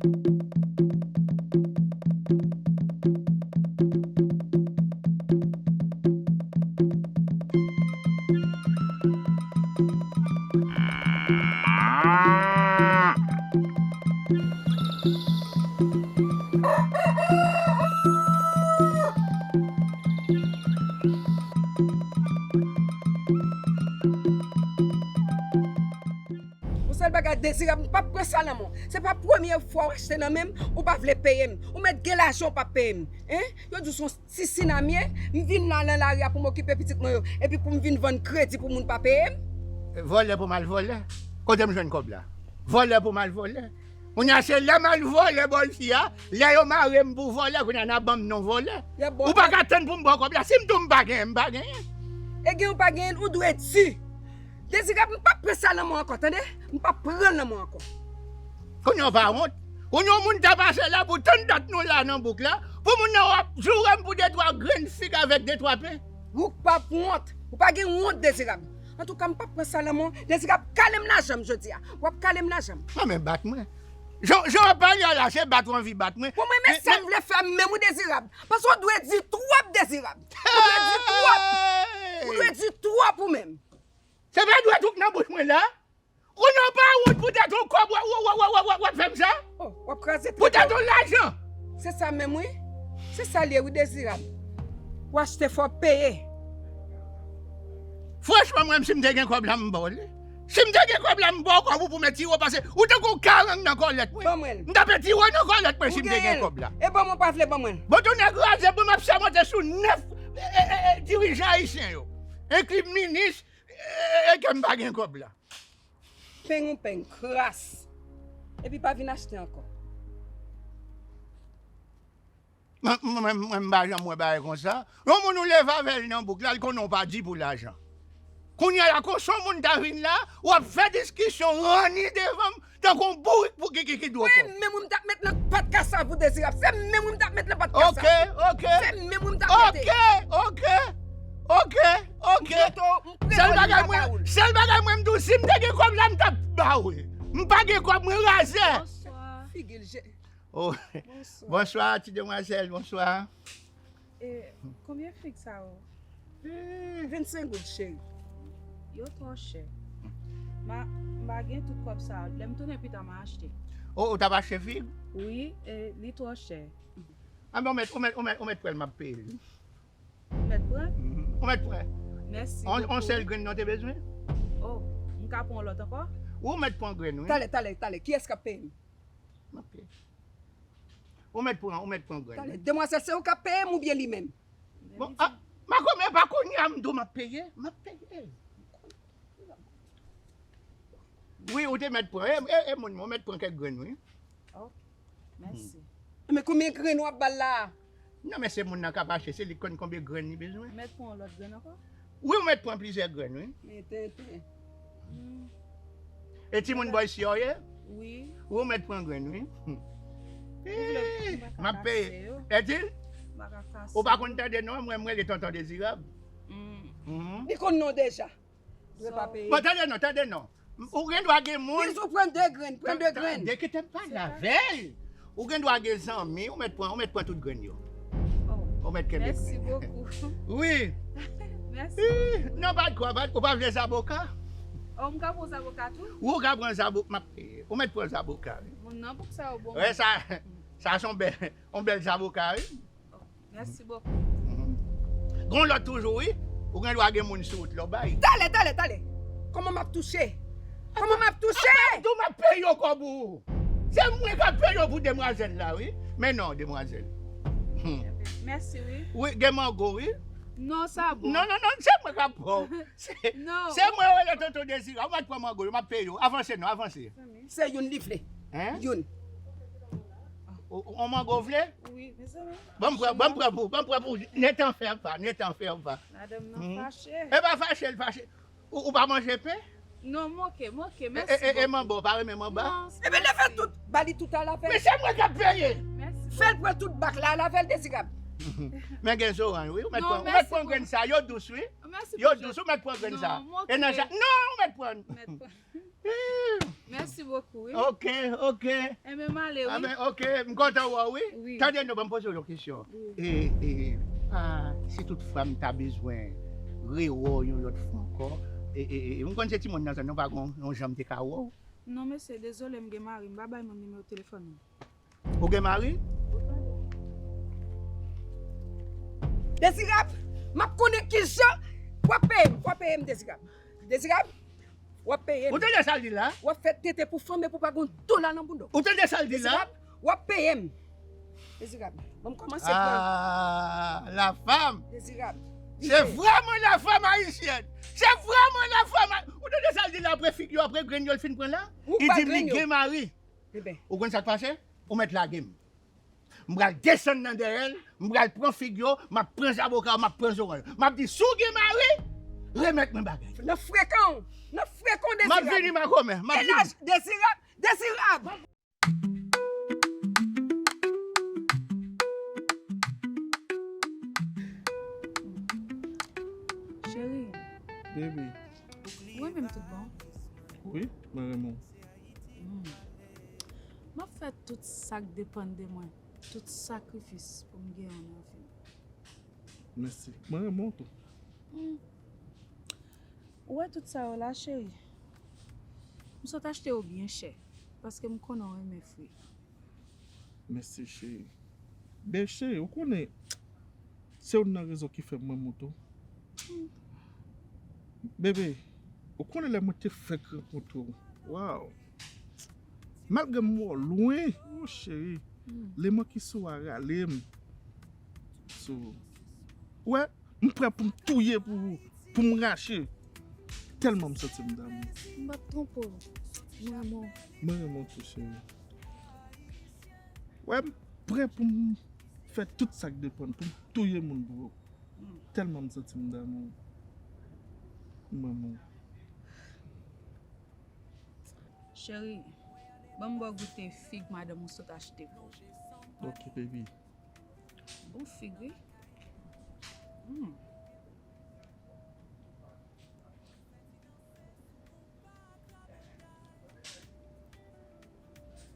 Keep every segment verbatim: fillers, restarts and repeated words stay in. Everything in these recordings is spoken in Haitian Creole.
Yon sèl bagay, Dezirab, m p ap pran sa nan men w. Se pa premye fwa w achte nan men m, ou pa vle peye m. Ou mèt gen lajan, ou pa peye m. Hein? Yo di w se yon ti sinamye, m vin la nan lari a pou m okipe pitit mwen yo, epi pou m vin vann kredi pou moun pa peye m? Vòlè pou m al vòlè? Kote m jwenn kòb la? Vòlè pou m al vòlè? Kounye a se lè m al vòlè bò fi a, lè yo mare m pou vòlè, kounye a n a ban m non vòlè. Ou pa ka tann pou m ba w kòb la, si m di w m pa genyen, m pa genyen. E gen ou pa genyen, ou dwe di. Dezirab, m p ap pran sa nan men w ankò, tande? M p ap pran l nan men w ankò. Kounye a w pa wont? Kounye a yon moun ta pase la pou tann dat nou la nan bouk la, pou moun nan w ap joure m pou de twa grenn fig avèk de twa pen. Ou p ap wont. Ou pa gen wont, Dezirab. Antouka, m p ap pran sa nan men w. Dezirab, kale m lajan m jodi a. W ap kale m lajan m. Mwen, men bat mwen. Jan, jan w ap pale a la, se bat ou anvi bat mwen. Bon, mwen, men sa m vle fè a menm wi, Dezirab. Paske w dwe di twòp, Dezirab. Ou dwe di twòp. Ou dwe di twòp ou menm. Se pa dwèt ou k nan bouch mwen la? Ou nan pa wont poutèt yon kòb w ap fè m sa? Oh, w ap kraze tèt ou. Poutèt yon lajan. Se sa menm wi. Se sa l ye wi, Dezirab. W achte fò w peye. Franchman, mwen menm, si m te gen kòb la, m ba w li. Si m te gen kòb la, m ba w kòb ou pou m etire w, paske ou tankou karang nan kòlèt mwen. Ban mwen l. M t ap etire w nan kòlèt mwen si m te gen kòb la. E ban mwen, w pa vle ban mwen l. Bon, tou nèg raze, bon, m ap sèmonte sou nèf, e, e, e, e, dirijan ayisyen yo, enkli minis, e, e, e, ke m pa gen kòb la. Peng ou peng, kras. Epi pa vin achte ankò. Mwen, mwen, mwen, mwen, m pa janm wè bagay konsa. Yon moun ou leve avè l nan bouk la, l konnen w pa di pou lajan. Kounye a la, konsa yon moun ta vin la, w ap fè diskisyon, ranni devan m, tankou yon bourik pou ki, ki, ki dwo kòb. Wi, menm ou m t ap met nan pat kasav ou, Dezirab. Se menm ou m t ap met nan pat kasav. Ok, ok. Se menm ou m t ap mete. Ok, ok, ok, ok. M prete w, m prete w, li pa ba ou l. Sèl bagay mwen, sèl bagay mwen m di w, si m te gen kòb la, m t ap ba ou l. M pa gen kòb, mwen razè. Bonswa. Figi l je- Oh, bonswa, ti demwazèl, bonswa. E, konbyen fig sa yo? Eh, vennsenk goud, cheri. Yo twò chè. Ma, m pa gen tout kòb sa yo. Lè m tounen pita, m a achte. Oh, ou t ap achte fig? Wi, e, li twò chè. A, men ou mèt, ou mèt, ou mèt, ou mèt pran l, m ap peye l. Ou mèt pran? Mhm. Ou mèt pran. Mèsi bokou. On, on sèl grenn non te bezwen? Oh, m ka pran yon lòt ankò? Ou mèt pran grenn, wi. Talè, talè, talè. Kiyès k ap peye m? M ap peye. Ou mèt pran, ou mèt pran grenn. Talè, demwazèl, se ou k ap peye m oubyen li menm? Bon, a, makomè, pa kounye a m di w m ap peye, m ap peye. Wi, ou te mèt pran. E, e, e moun mwen, ou mèt pran kèk grenn, wi. Ok. Mèsi. Men konbyen grenn w ap ba l la a? Non, men se moun nan k ap achte, se li k konn konbyen grenn li bezwen. Mèt pran yon lòt grenn ankò? Wi, ou mèt pran plizyè grenn, wi. Men tenten. Hmm. E timoun bòy si yo ye? Wi. Wi, ou mèt pran grenn, wi. M ap peye. Eti? Ou pa konn tande non, mwen, mwen rele Tonton Dezirab. Hmm. Mhm. Li konn non deja. Dwe pa peye. Bon, tande non, tande non. Ou gen dwa gen moun. Bizou, pran de grenn, pran de grenn. Tande, kite m pale avè l. Ou gen dwa gen zanmi, ou mèt pran, ou mèt pran tout grenn yo. Oh, ou mèt kenbe grenn. Mèsi bokou. Wi. Mèsi bokou. Non, pa de kwa, pa de kwa. Ou pa vle zaboka? Oh, m ka pran zaboka tou? Wi, ou ka pran zaboka, m ap peye. Ou mèt pran zaboka, wi. Moun nan, pou sa yo bon. Wè, sa, sa se yon bèl, yon bèl zaboka, wi. Mèsi bokou. Mhm. Gon lòt toujou, wi. Ou gen dwa gen moun sou wout la, w bay. Talè, talè, talè. Kòman m ap touche? Kòman m ap touche? Apa m tou m ap peye w kòb ou. Se mwen k ap peye w pou demwazèl la, wi. Men non, demwazèl. Hmm. Mèsi, wi. Wi, gen mango, wi. Non, sa bon. Non, non, non, se mwen k ap pran. Se, non, se mwen rele Tonton Dezirab. Ou mèt pran mango yo, m ap peye w. Avanse non, avanse. Se youn li vle. Hein? Youn. O, o, on mango vle? Wi, mezanmi. Ban m pran, ban m pran pou, ban m pran pou. Ne t'en fais pas, ne t'en fais pas. Madanm nan fache. E pa fache, l fache. Ou, ou pa manje pen? Non, m oke, m oke, mèsi bokou. E, e, e manba, ou pa renmen manba? Non. Ebyen, leve tout, ba li tout a l avè l. Men se mwen k ap peye. Mèsi bokou. Fè l pran tout bak la, l avè l, Dezirab. Men gen zoranj, wi, ou mèt pran, ou mèt pran grenn sa, yo dous, wi. Mèsi bokou. Yo dous, ou mèt pran grenn sa. Non, m oke. E nan ja-, non, ou mèt pran. Mèt pran. Mèsi bokou, wi. Ok, ok. Enben, m ale, wi. Amen, ok, m kontan wè w, wi. Wi. Tande non, ban m poze w yon kesyon. Wi. E, e, a, si tout fwa m ta bezwen rewè w yon lòt fwa ankò, e, e, e, m konn se timoun nan zòn nan, pa gon yon jan m te ka wè w. Non, mesye, dezole, m gen mari, m pa bay moun nimewo telefòn mwen. Ou gen mari? Dezirab, m ap konnen kijan w ap peye m, w ap peye m, Dezirab. Dezirab, w ap peye m. Ou tande sa l di la? W ap fè tete pou fanm epi w pa gon dola nan bounda w. Ou tande sa l di la? Dezirab, w ap peye m. Dezirab, ban m kòmanse pran. Ah, la femme. Dezirab. Se vrèman la femme haïtienne. Se vrèman la femme. Ou tande sa l di la apre figi yo, apre grenn yo l fin pran la? Li di m li gen mari. Ou konn sa k pase? Ou mèt lage m. M pral desann nan dèyè l, m pral pran figi yo, m ap pran zaboka yo, m ap pran zoranj yo. M ap di, si w gen mari, remèt mwen bagay. Nan frekan w, nan frekan w, Dezirab. M ap vini makomè, m ap vini. Dezirab, Dezirab. Cheri. Baby. Ou renmen m tout bon? Wi, mwen renmen w. Hmm. M ap fè tout sa k depann de mwen, tout sakrifis pou m gen w nan vi m. Mèsi. Mwen renmen w tou. Hmm. Ou wè tout sa yo la, cheri? M sot achte yo byen chè, paske m konnen w renmen fwi. Mèsi, cheri. Ben, cheri, ou konnen, se youn nan rezon ki fè m renmen w tou. Bebe, ou konnen lè mwen te fèk rankontre w. Waw. Malgre m wè w lwen, o cheri, leman ki sou a rale m. So, ou wè, m prè pou m touye pou ou, pou m rache. Tèlman m santi m damou. M p ap twonpe w. Mwen renmen w. Mwen renmen w tou, cheri. Wè, m prè pou m fè tout sa k depann, pou m touye moun pou ou. Tèlman m santi m damou. M renmen w. Cheri, ban m ba w goute fig madanm ou sot achte pou ou. Ok, baby. Bon fig, wi. Hmm.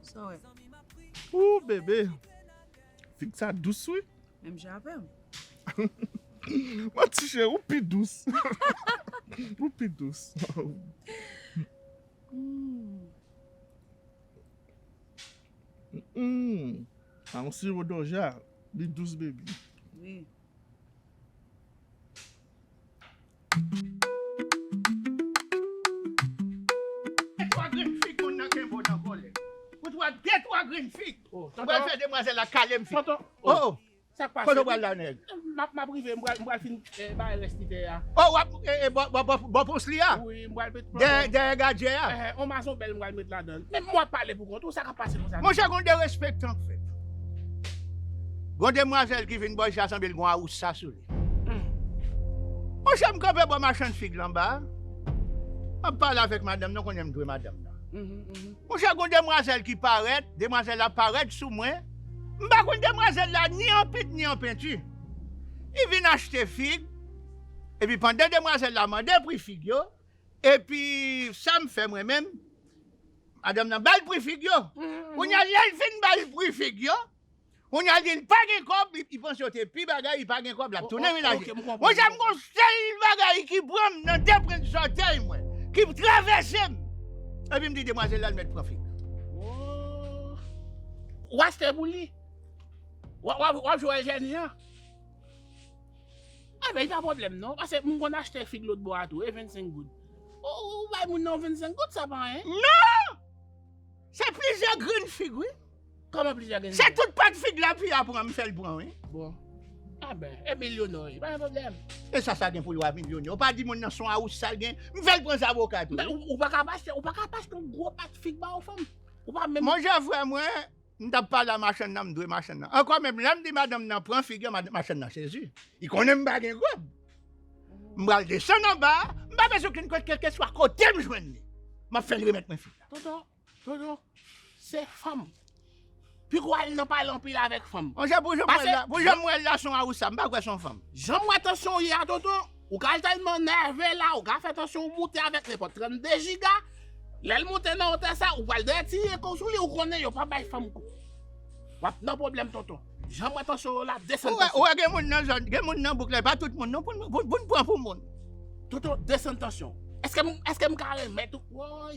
Sa w wè? Ooh, bebe. Fig sa dous, wi. Menm jan avè m. Manti, cheri, ou pi dous. Ou pi dous. Mm. Mm. A yon siwo dòja, li dous, baby. Wi. De twa grenn fig moun nan kenbe w nan kòlèt. Ou twa de twa grenn fig. Ou pral fè demwazèl la kale m fig. Tonton. Oh, oh. Sa k pase? Kote w pral la, nèg? M ap, m ap rive, m pral, m pral fin, eh, bay rès li tè a. Oh, w ap, eh, eh, bò, bò, bò, bò pons li a? Wi, m pral met. Dèyè, dèyè gadye a? Eh, eh, on mazonbèl m pral met ladan l. Men m w ap pale pou kont ou, sa k ap pase konsa? Monchè, gon derespektan k fèt. Gon demwazèl ki vin bò isit la, sanble l gon awousa sou li. Hmm. Monchè, m kanpe bò machann fig la anba a. M ap pale avèk madanm nan, konnen m dwe madanm nan. Mhm, mhm. Monchè, gon demwazèl ki parèt, demwazèl la parèt sou mwen. M pa konn demwazèl la ni an pit, ni an penti. Li vin achte fig, epi pandan demwazèl la mande pri fig yo, epi sa m fè mwen menm, madanm nan ba l pri fig yo. Mhm, mhm. Kounye a, lè l fin ba l pri fig yo, kounye a, li di l pa gen kòb, li, li panse yo te pi bagay, li pa gen kòb, l ap tounen menaje. Oh, oh, ok, m konprann. Monchè, m gon sèl bagay ki pran m nan de pwent sòtèy mwen, ki travèse m. Epi m di demwazèl la, l mèt pran fig. Oh. W achte pou li? W, w, w ap jwe jèn jan? Enben, li pa pwoblèm non, paske m konn achte fig lòt bò a tou, e vennsenk goud. Ou, ou bay moun nan vennsenk goud, sa pa anyen. Non! Se plizyè grenn fig, wi. Kòman plizyè grenn fig? Se tout pat fig la, fi a pran, m fè l pran, wi. Bon. Enben, e milyonè, pa gen pwoblèm. E sa, sa gen pou l wè milyonè? Ou pa di moun nan se yon awousa l gen, m fè l pran zaboka tou, wi. Men ou, ou pa ka pa achte, ou pa ka pa achte yon gwo pat fig ba yon fanm. Ou pa menm. Monchè, frè mwen, m t ap pale a machann nan, m dwe machann nan. Ankò menm, lè m di madanm nan pran fig yo, mad-, machann nan sezi. Li konnen m pa gen kòb. M pral desann anba a, m pa bezwen okenn kòb, kèlkeswa kote m jwenn li. M ap fè l remèt mwen fig la. Tonton, tonton, se fanm. Piko al nan pale anpil avèk fanm. Monchè, pou jan m wè l la, pou jan m wè l la, se yon awousa, m pa kwè se yon fanm. Jan m wè tansyon w ye a, tonton, ou ka tèlman nève la, ou ka fè tansyon w moute avèk nenpòt trannde jiga. Lè l monte nan wotè sa, ou pral dèyè tire kou sou li, ou konnen yo pa bay fanm kou. W ap nan pwoblèm, tonton. Jan mwen tansyon yo la, desann tansyon. Ou wè, ou wè gen moun nan zòn, gen moun nan bouk la, pa tout moun non, pou n, pou, pou n pran pou moun. Tonton, desann tansyon. Èske m, èske m ka remèt ou? Woy.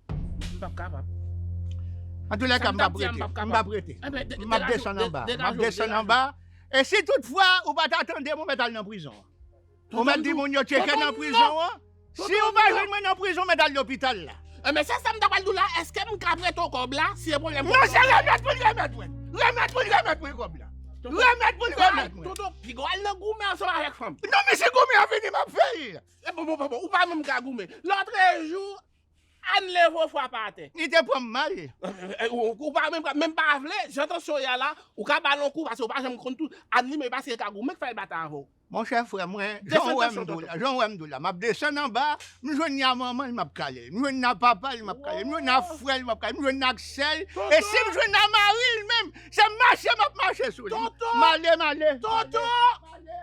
M p ap kapab. Antoulèka, m p ap rete. M p ap rete. M ap desann anba. M ap desann anba. E si toutfwa ou pa ta tande m, ou mèt al nan prizon. Ou mèt di moun yo tcheke nan prizon an. Si ou pa jwenn mwen nan prizon, mèt al lopital la. Enben, se sa m ta pral di w la, èske m ka prete w kòb la, si e pwoblèm kòb la? Non, se remèt pou l remèt mwen. Remèt pou l remèt mwen kòb la. Remèt pou l remèt mwen. Tonton, piga w al nan goumen ansanm avèk fanm. Non, men si goumen an vini, m ap fè l. E bon, bon, bon, bon, ou pa menm ka goumen. Lòtrejou, Ann leve w frape atè. Li te pran m mal. Ou, ou pa menm, menm pa vle, jan tansyon w ye a la, ou ka ba l yon kou, paske ou pa janm konn tou. Ann li menm, paske l ka goumen k fè l bat avè w. Monchè, frè mwen, jan w wè m di w la, jan w wè m di w la, m ap desann anba, m jwenn ni a manman l, m ap kale l. M jwenn ni a papa l, m ap kale l. M jwenn ni a frè l, m ap kale l. M jwenn ni ak sè l. E si m jwenn ni a mari l menm, se mache m ap mache sou li. M ale, m ale. Tonton! Tonton!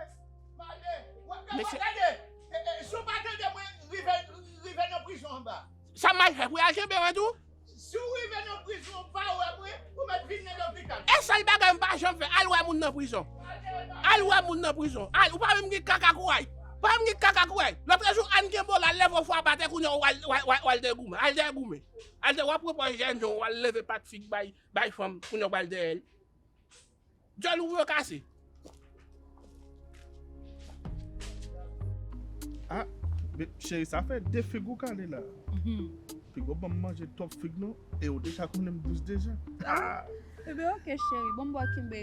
M ale, m ale. Mesye, gade, e, e, si w pa tande mwen rive, rive nan prizon anba. Sa m al fè pou y al kenbe mwen tou? Si w rive nan prizon, w pa wè mwen, ou mèt vin nan lopital. E sèl bagay m pa janm fè, al wè moun nan prizon. Al wè moun nan prizon. Al, ou pa menm gen kaka kouray. Pa menm gen kaka kouray. Lòtrejou, Ann kenbe w la, leve w frape atè, kounye a w al, w al, w al, w al dèyè goumen. Al dèyè goumen. Al dèyè, w ap pran pòz jènjan w, w al leve pat fig bay, bay fanm, kounye a w al dèyè l. Dyòl ou yo kase. Ah, be-, cheri, sa fè de fig ou kale la. Mhm. Piga w ban m manje twòp fig non, e ou deja konnen m dous deja. Ah! Ebyen, oke, cheri, bon, m pral kenbe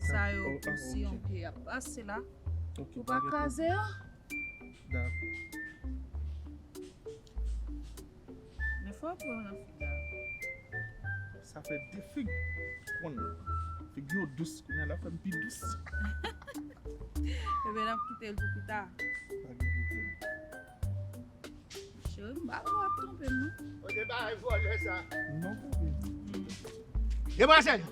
sa yo pou si yon pye ap pase la. Ou pa kraze yo? Dakò. Men fò w pran nan fig la. Sa fè de fig. Konn fig yo dous, kounye a l ap fè m pi dous. Ebyen, n ap kite l pou pita. Pa gen pwoblèm. Cheri, m pa kwè w ap twonpe m non. O, de bagay vòlè sa. Non, bebe. Hmm. Demwazèl,